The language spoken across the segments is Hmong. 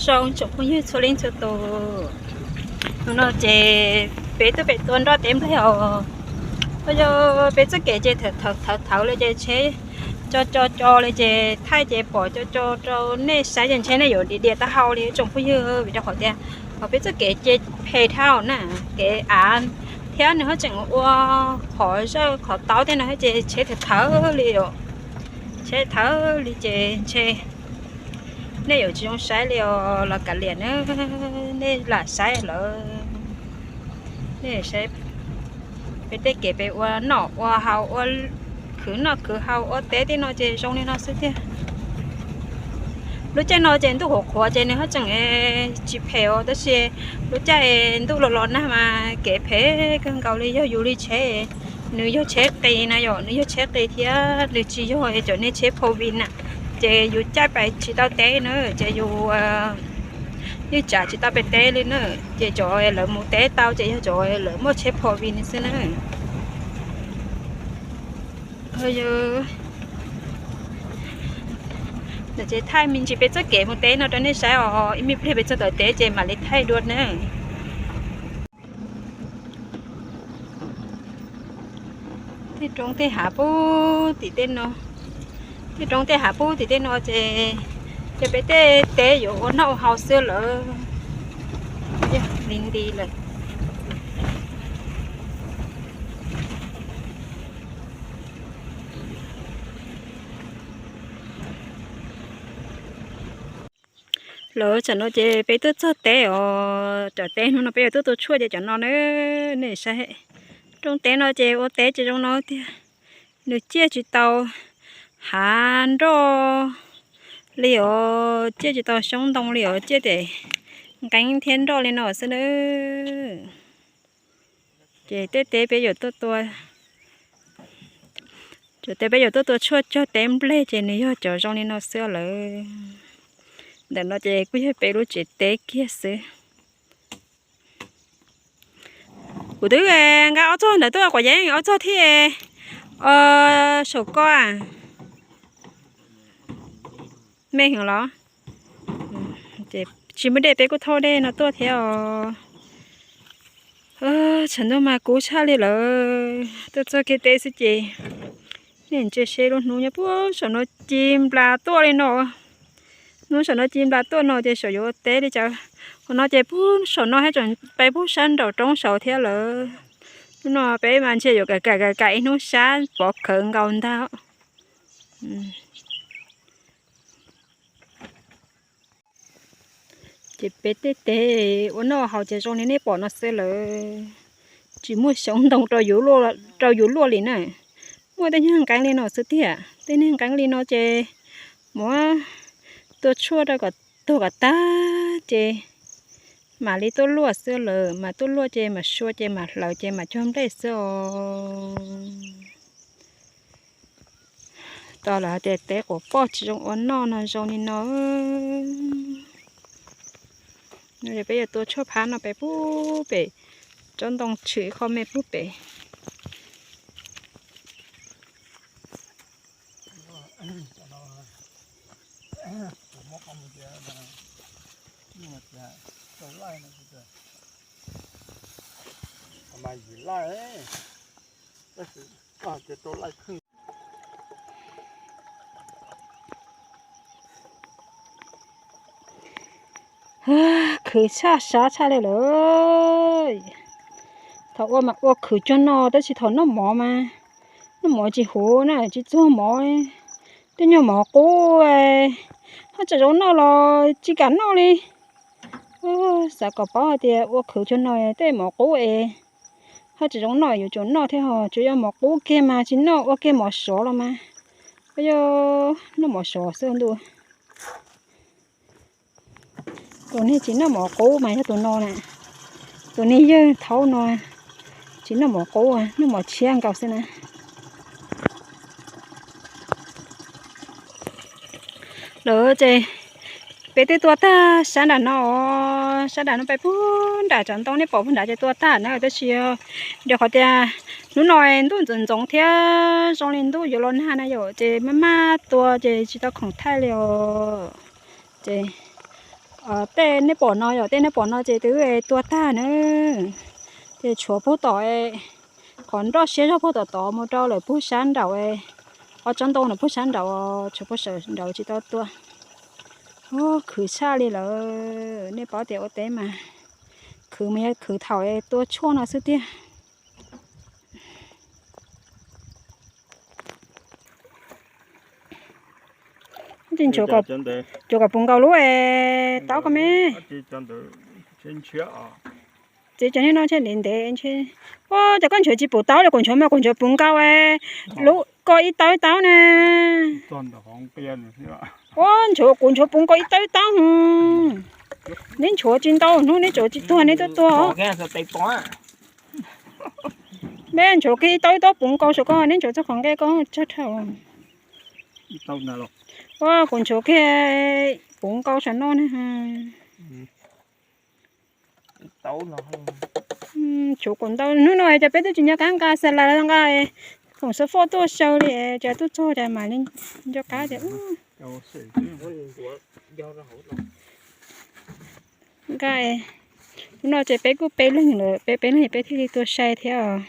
Rau tsoom phooj ywg txhua leej txhua tus, hnub no ces peb twb pem tua nroj teb nplej os. Ho yog peb txoj kev ces thawv thawv li ces tsheb co co co li ces thaij ces pom co co rau nej saib ces ntshe nej yuav diam diam taub hau li tsoom phooj ywg, vim rau qhov tias ho peb txoj kev ces phem dhau na, kev av thiab nws ho tseem ua qhov zawj qhov taub thiab no ces tsheb thawv thawv li os. Tsheb thawv li ces ntshe nej yuav tsis zoo saib li os los kav liam na, nej lam saib lawm. Nej saib peb tej kev peb ua noj ua haus, ua khwv noj khwv haus ua teb tej no ces zoo li no xwb tiag. Lub caij no ces ntuj qhuav qhuav ces nws ho tseem tsis phem os, tab sis lub caij ntuj los los nag mas kev phem kawg nkaus li. Yog yus li tsheb, nws yog tsheb qis na yom, nws yog tsheb qis thiab nws tsis yog cov niag tsheb four wheel na, ces yus caij pais tsis tau teb na, ces yus yeej tsav tsis tau pem teb li na. Ces cov lawv mus teb tau ces yog cov lawv muaj tsheb four wheel xwb na. Ces thaij me ntsis peb txoj kev mus teb no rau nej saib os, ib me pliag peb txog tom teb ces mam li thaij dua na. Tej roob tej hav pub tim tej no, tej roob tej hav pub tim tej no ces, ces peb tej teb yuav ua noj ua haus xwb lawm. Li nti lawm. Lawv tsam no ces peb twb txog teb os, cov teb hnub no peb yuav tuaj tua tshuaj ces cov no na, nej saib. Roob teb no ces ua teb ces zoo no tiag, nws ciaj tsis tau hav nroj li os, ciaj tsis tau xyoob ntoo li os, ciaj tes nqeeb thiab nroj li no xwb na. Ces tej teb peb yuav tuaj tua, cov teb peb yuav tuaj tua tshuaj cog teb nplej ces nws yog cov zoo li no xwb lawm. Ntawm no ces kuj yog peb lub tsev teb kiag xwb. Kuv twb nqa ob txog ntawd tuaj quav yeeb, ob txog thiab saum ko me heev los. Tsis muaj dej peb kuj thauj dej no tuaj thiab os. Tshav ntuj mas kub tshaj li lawm, tuaj txog kiag teb xwb ces nej ntsia seb lub hnub nyob puag saum no ci nplas tuaj li no. Hnub saum no ci nplas tuaj no ces saum yuav ua teb li cas. Qhov no ces puag saum no thiab tseem peb puag sab nraum roob saud thiab lawm. Hnub no peb mas ntshe yuav kam kam kam kam ib hnub sab pov khawv nkaus ntag. Ces peb tej teb ua noj haus ces zoo li nej pom no xwb lawm. Tsis muaj xyoob ntoo rau yus luaj li na. Muaj tej niag nqeeb li no xwb tiag, tej niag nqeeb li no ces muab tua tshuaj rau kom tuag kom tag ces mam li tuaj luaj xwb lawm, mas tuaj luaj ces mam sua ces mam hlawv ces mam cog nplej xwb os. Tos lawv hais tias teb quav poj tsis zoo ua noj no zoo li no. No peb yuav tua tshuaj phab no pem pub pem tsob ntoo tshwm qho me pub pem. Khwv tshaj sab tshaj li lawm. Thaum ua mas ua khwv cuag no tab sis thaum noj mov mas noj mov tsis huv na, tsis txuag mov, tej nyuag mov qub, haj tseem zoo noj los tsis kam noj li. Xav kom paub hais tias ua khwv cuag no tej mov qub es haj tseem zoo noj yuav tsum noj thiab ho, tsuas yog mov qub kiag mas tsis noj, ua kiag mov sov los mas, yog noj mov sov xwb ntuj. Tus niag tsis noj mov qub mas yog tus no na, tus niag yawg thaub no tsis noj mov qub, noj mov tshiab nkaus xwb na. Lawv ces peb twb tua tag sab nram no, sab nram no peb puag nram tsob ntoo nej pom puag nrad ces tua tag na, tab sis rau qhov tias hnub no ntuj ntxoov ntxoov thiab zoo li ntuj yuav los nag na yom, ces maj maj tua ces tsis tau khoom thaij li os. Ces Tej nej pom no yog tej nej pom no ces twb tua tag na. Ces tshuav puag tom qhov nroj siab zog puag tom tod mus rau lawm puag sab nraum, ob tsob ntoo ntawm puag sab nraum, tshuav puag saum nraud tsis tau tua. Khwv tshaj li lawm, nej paub tias ua teb mas khwv mas yog khwv thaum tua tshuaj no xwb tiag. Cuag kom puv nkaus lub taub ko me. Txiv cov niag no ntshe ntev ntev ntshe. Ua cas koj nchuav tsis puv taub li, kuv nchuav mas kuv nchuav puv nkaus lub ko ib taub ib taub na. Ua nchuav kuv nchuav puv nkaus ib taub ib taub. Neb nchuav tsis ntau hnub neb tsuas tsis tuag neb tuaj tuag. Neb nchuav kiag ib taub ib taub puv nkaus saum ko, neb nchuav txog qhov nqe ko tsawg dhau. Ua kuv nchuav kiag puv nkaus saum no na. Nchuav kuv ntau hnub no cas peb twb tsis nco qab nqa xa las nqa khoom xab foj tuaj xyaw li, cas tuaj txog cas mam li nco qab tias nqa. Hnub no ces peb kuj peb leeg lawm, peb peb leeg peb thiaj li tua sai thiab os.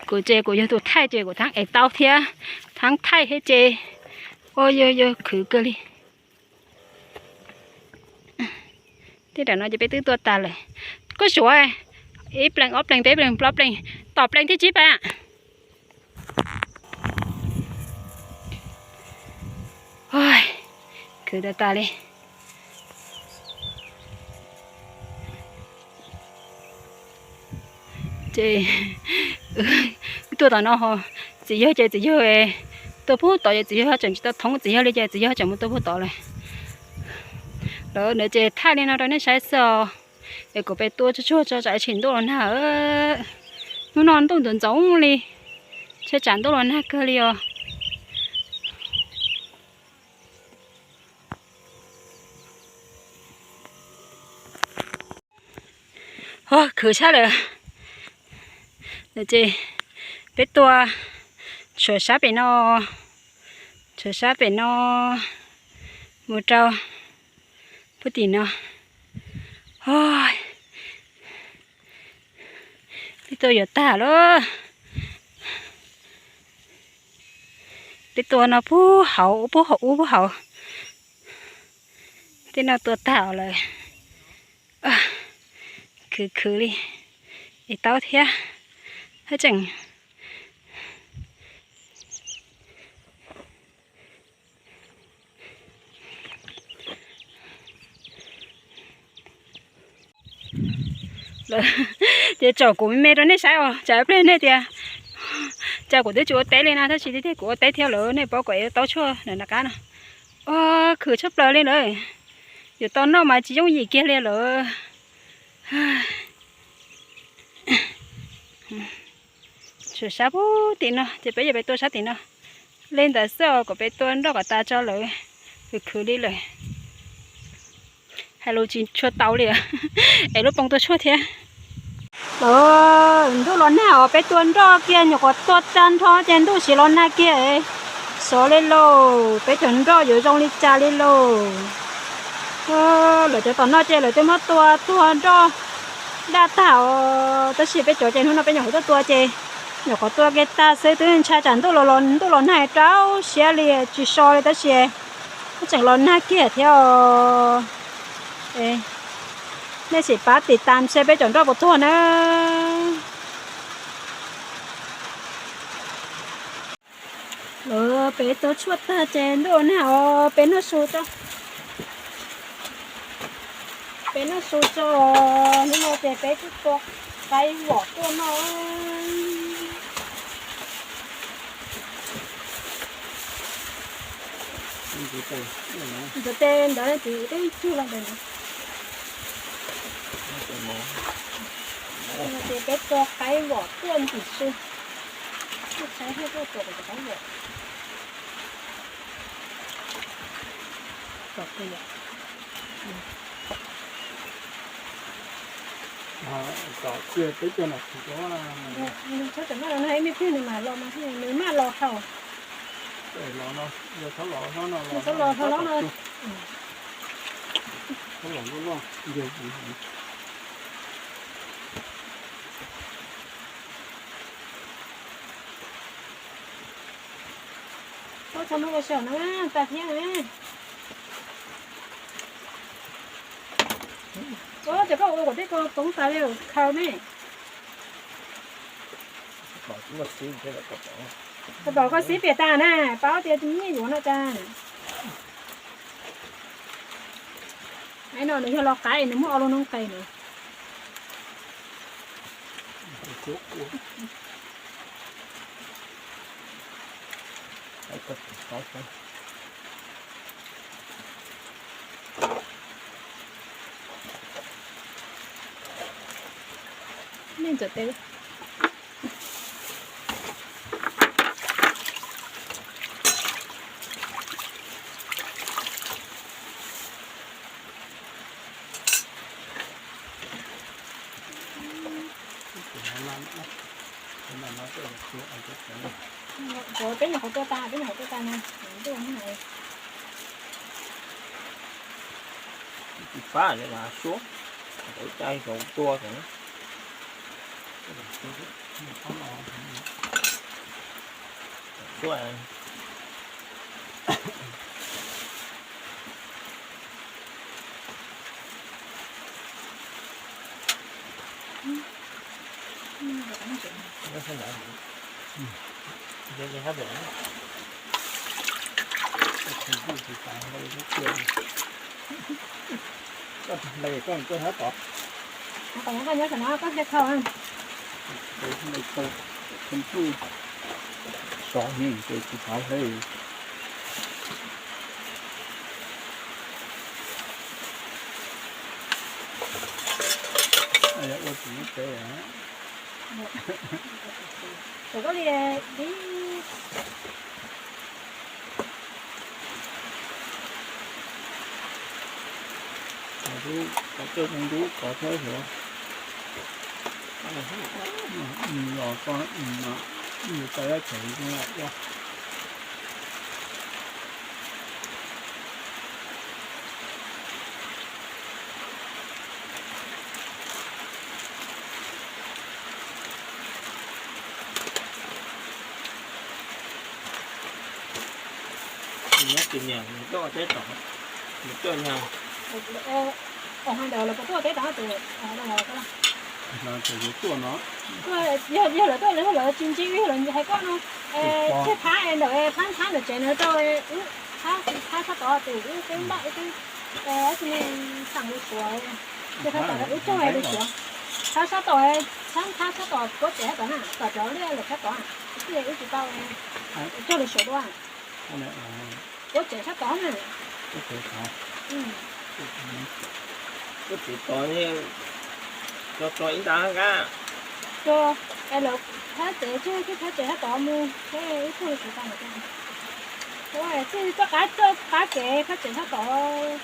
Kuv ces kuv yog tus thaij ces kuv thaab ev taub thiab, thaab thaij thiab ces ua yog yog khwv kawg li. Tej nram no ces peb twb tua tas lawm. Koj suav ib pleeg ob pleeg peb pleeg plaub pleeg, tom pleeg thib tsib pas. Khwv tas tas li. Ces tuaj tom no ho txiv yawg ces txiv yawg tuaj puag tod ces txiv yawg tseem tsis tau thoob txiv yawg li ces txiv yawg tseem mus tuaj puag tod lawm. Lawv ntawd ces thaij li no rau nej saib xwb os. Es kuv pem tua tsuag tsuag tso tsam tshim ntuj los nag. Hnub no ntuj ntxoov ntxoov li, ntshe tsam ntuj los nag kawg li os. Ho khwv tshaj lawm. Ces peb tua tshuav sab pem no, tshuav sab pem no mus rau puag tim no. Peb tua yuav tag lawm. Peb tua no puag hauv, puag hauv ub puag hauv. Tej no tua tag lawm. Khwv khwv li, es taub thiab, haj tseem Ces tsom kuv me me rau nej saib os, tsam ib pliag nej tias, cas kuv twb tsis ua teb li no, tab sis tiag tiag kuv ua teb thiab lawm, nej paub kom ev taub tshuaj ntawm nram qab no. Ua khwv tshaj plaws li lawm, yuav tau noj mas tsis yooj yim kiag li lawm. Tshuav sab puag tim no ces peb yuav peb tua sab tim no. Li ntawd xwb os, kom peb tua nroj kom tas tso lawm, khwv khwv li lawm. Hais lus tsis tshua tau li, es lub poob tua tshuaj thiab. Ntuj los nag os, peb tua nroj kiag nyuam qhuav tua tag nrho ces ntuj siav los nag kiag. Xyov li lauj, peb cov nroj yuav zoo li cas li lauj. Lawv cov tom no ces lawv twb muab tua tuag nroj daj tag os, tab sis peb cov ces hnub no peb nyuam qhuav tuaj tua ces nyuam qhuav tua kiag tag xwb, twb ntshai tsam ntuj los nag rau siab li tsis so li, tab sis tseem los nag kiag thiab os. Nej sim pab tim tas seb peb cov nroj puas tuag na. Peb tua tshuaj tag ces ntuj los nag os, peb noj su tso. Peb noj su tso, hnub no ces peb kuj tua qaib vom tuaj noj. Ntawd tes ntawd ces peb cug los ntawd. Ces peb tua qaib vom tuaj ntim su. Saib thiab tuaj tua cov qaib vom. Tom txiaj peb caug nas this ko. Nws txhob tseem maj los no, ib me pliag nws mam los mas, nws maj los haus. Los no, yog txhob los hlob no, txhob los hlob no. Txhob los loj loj, yog. Ua txog mus ua saum no tag thiab. Ua cas koj ua kom tej ko poob tas li khaws ne. Koj pom koj xib piam tas na, paub tias nyiaj yuav no tas. Ai no nws yog los qaib, nws muab ua lub noob qes na. Nej ntxawm tes. Peb nyuam qhuav tua tas, peb nyuam qhuav tua tas na. Tsis pab lawv suab, lawv cai rau tua xwb. Suab. Koj hlais koj koj sab tod. Koj nyob saum no koj hle khau. Hle khau, hle khau. Sov ni ces tsis tau hle. Ua tsis muaj tsev. Txawm koj li dib. Cov coj zoo dub kov thiab xyov. Los ko, nws tau dab tseem zoo lawm. Nyob tsis niam nws tuaj teb tom, nws tuaj nyag. Ua hais ntawd lawv puas tuaj teb tom tus? Yog lawv tuaj, yog lawv tuaj lawv tsis ntsib wb lawv hais koj no, thiaj phab ntawm phab ntxhab ntawm tsev na rau wb, phab sab tod tus wb twb npaj wb twb xeem lus suav, thiaj phab tom wb cog lus suav. Phab sab tod, phab sab tod puab tsev sab tod na, tom cov liaj lawm sab tod, thiaj wb tsis tau cog lus suav dua. Puab tsev sab tod na. Puab tsev tod, tso tso ib nta nqab. Tso, lawv phab tsev tseg thiab phab tsev sab tod mus, thiab wb cog lus suav tau. Txij txoj qab, txoj qab kev phab tsev sab tod.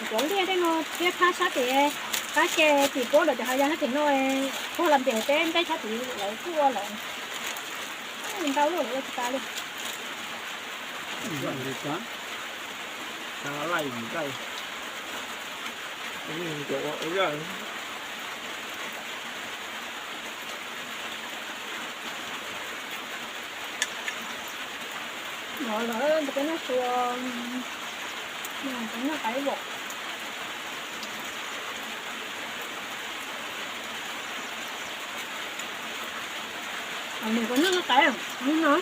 Cov liaj tej no thiab phab sab tim, phab ke tim puab lawm cov hav yas sab tim no, puag los ntiam teb nplej sab tid lawv kuj ua lawm. Ntau luaj lawv ua tsis tas li. No lawv tus peb noj sua, tus noj qaib vom. Nws puas noj qaib no?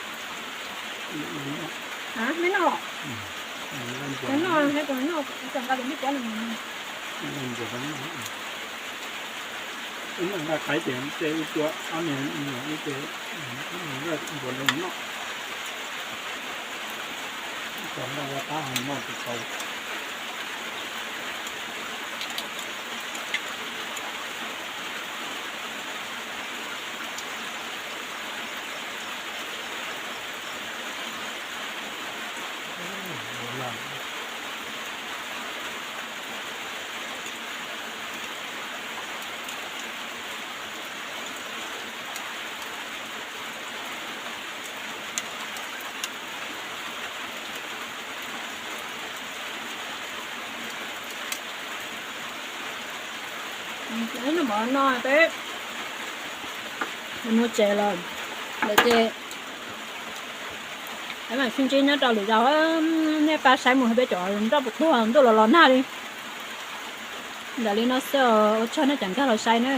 Mej noj los? Noj, noj, nqa tus npij cab no. Wb noj nqaij qaib ces ces wb tua ob niag wb ces wb noj nqaij npua li noj. Ib co nqaij ua qab ho noj tsis tau. Ib hnub mov no peb mus tsev lawm, lawm ces peb mam sib ntsib nyob rau lwm zaus. Nej pab saib mus peb cov nroj puas tuag ntuj los los nag li. Ntawm li no xwb, ua tsaug nej cov nkag los saib na.